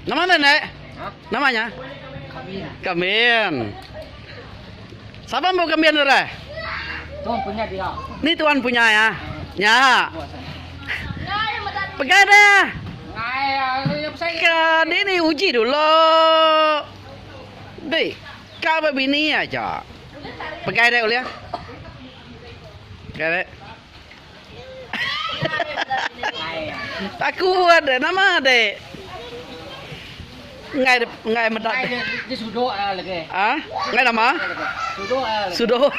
Nama nenek? Namanya? Kamin. Kamin. Siapa mau kambin tu deh? Tuan punya dia. Ni tuan punya ya. Nya. Pegai deh. Ke ni ni uji dulu. Di, kau bini aja. Pegai deh ulih. Pegai deh. Takut deh nama deh. Ngai ngai meda. Dia sudok lah lagi. Ah, ngai nama? Sudok lah. Sudok.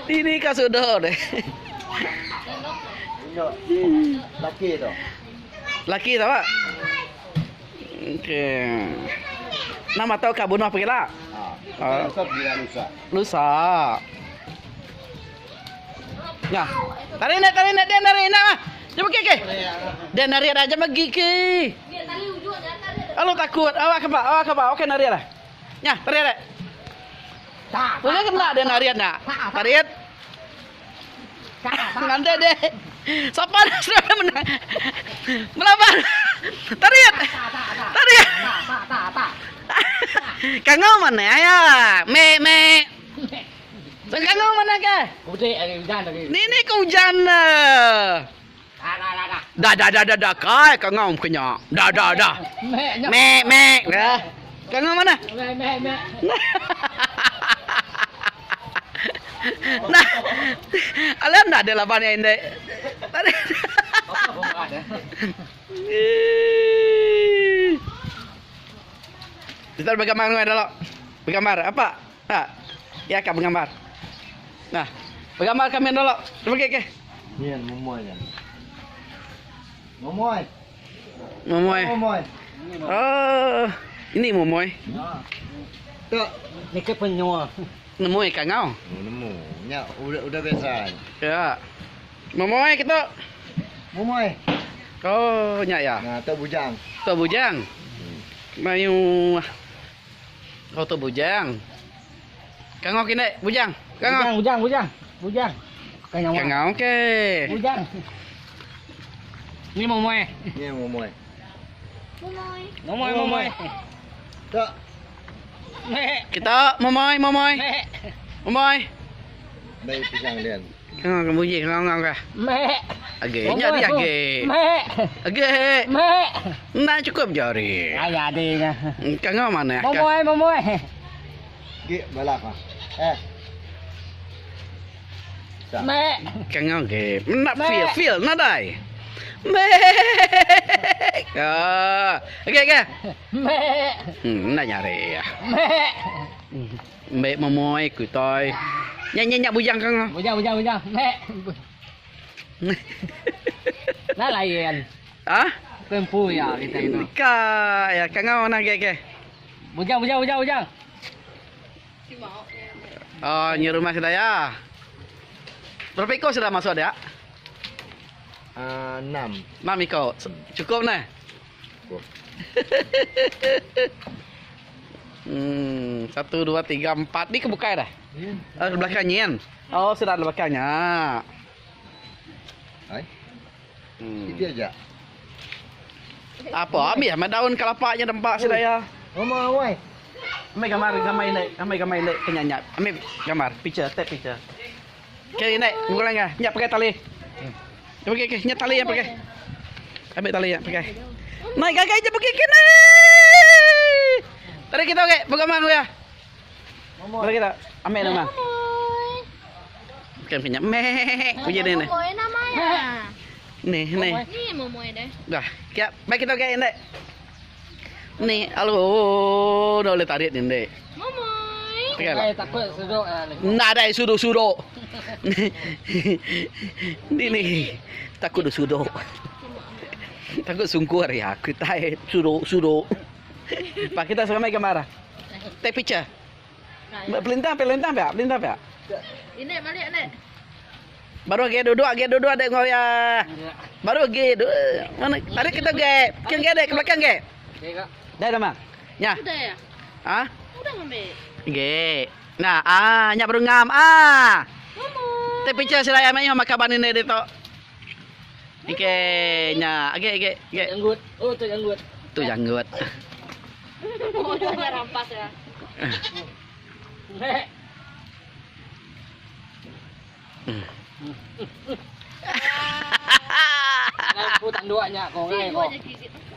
Ini ka sudok deh. Laki tu. Laki tu pak. Okey. Nama tau ka bunuh pergi lah. Ah. Lusa pergi lah lusa. Lusa. Nah, tarik nak tarik nak dia narik nak ah. Jom pergi ke. Dia narik dah jom pergi ke. Alu takut. Awak ke awak ke okey narik dah. Nya, tarik dah. Tak. Boleh kena dia narik nak. Tarik. Nanti deh. Siapa dah sudah menang? Melawan. Tarik. Tarik. Tak tak tak. Kangau mana ya? Me me. Kangau mana ke? Putih lagi hujan lagi. Ni ni ke hujan lah. Dah dah dah dah. Dah dah dah dah dah kai kangau kenya. Dah dah dah. Me Me me. Dah. Kangau mana? me me me. Nah, alam nak ada laban yang ini. Apa pun ada. Kita bergambar dengan dulu. Bergambar apa? Ha. Ya, kak bergambar. Nah, bergambar kami dulu. Okey, okey. Ni yang momoy ni. Momoy. Momoy. Momoy. Oh, ini momoy. Tak. Ni ke penyua. Nemu ikan kau. Oh, nemu. Nya udah udah biasa. Ya. Momoy kita. Momoy. Oh, nyak ya. Nah, tak bujang. Tok bujang. Mayu. Oh, tok bujang. Kangau kini, bujang. Kangau. Bujang bujang bujang. Kau Kangau ke. Bujang. Ni momoy. Ni momoy. Momoy. Momoy momoy. Tak. Me Kita momoy, momoy. me Momoy. Baik pisang dia. Kangau ke bunyi kangau ke. me. Age, nyak dia age. Me Age. me. Nak cukup jari. Ayah dia. Kangau mana? Momoy momoy. Gi balak ah. Eh. Tak. Me. Kangau ke. Nak Mek. feel, feel nadai. Mek. Ah, okey okey. Me. Hmm, nak nyari ya. Me. Mek momoy ku toy. Nyak nyak nyak bujang kangau. Bujang bujang bujang. Me. Nah lain. Ah? Kempu ya kita itu. Ka ya kangau mana ke ke. Bujang bujang bujang bujang. Oh, ni rumah sudah ya. Berapa ekor sudah masuk dia? Ah, enam. 6 ekor. Cukup nah. Cukup. Hmm, 1 2 3 4 ni kebukai dah. Ni. Oh, ke belakangnya kan? Oh, sudah ada belakangnya. Ai, Hmm. itu aja. Apa ambil sama daun kelapanya dempak sudah ya. Momoy, momoy. Ambil gambar gambar ini, ambil gambar ini penyanyi. Ambil gambar, picture, take picture. Okey, naik, bukan lagi. Nyak pakai tali. Okey, okey, nyak tali yang pakai. Ambil tali yang pakai. Naik gagai je pergi kini. Tarik kita okey, buka mang ya. Momoy. Tarik kita. Ambil nama. Momoy. Bukan punya. Meh, punya ni ni. Momoy namanya. Ni, ni. Ni momoy deh. Dah, kiap. Baik kita okey, ndek. Ni, alo, dah boleh tarik ni, ndek. Momoy. Pakai lah. Eh takut sedok ah lagi. Nak ada suruh-suruh. Ni ni. Takut dah suruh. Takut sungguh hari aku tak suruh-suruh. Pak kita sekarang main gambar. Take picture. Pelintang, pelintang pak, pelintang pak. Ini balik nek. Baru ge duduk, ge duduk ada ngau ya. Baru ge duduk. Mana? Tarik kita ge. Ke ge dek ke belakang ge. Okey kak. Dah dah mang. Nya. Udah ya? Ha? Udah ngambil. Ge. Nah, ah, nya baru ngam. Ah. Momoy. Take picture sila yang main makan ban ini dia tu. Okey, nya. Okey, okey, okey. Janggut. Oh tu janggut. Tu janggut. Udah rampas ya. Nek. Aku tanduk nya ko ngai ko.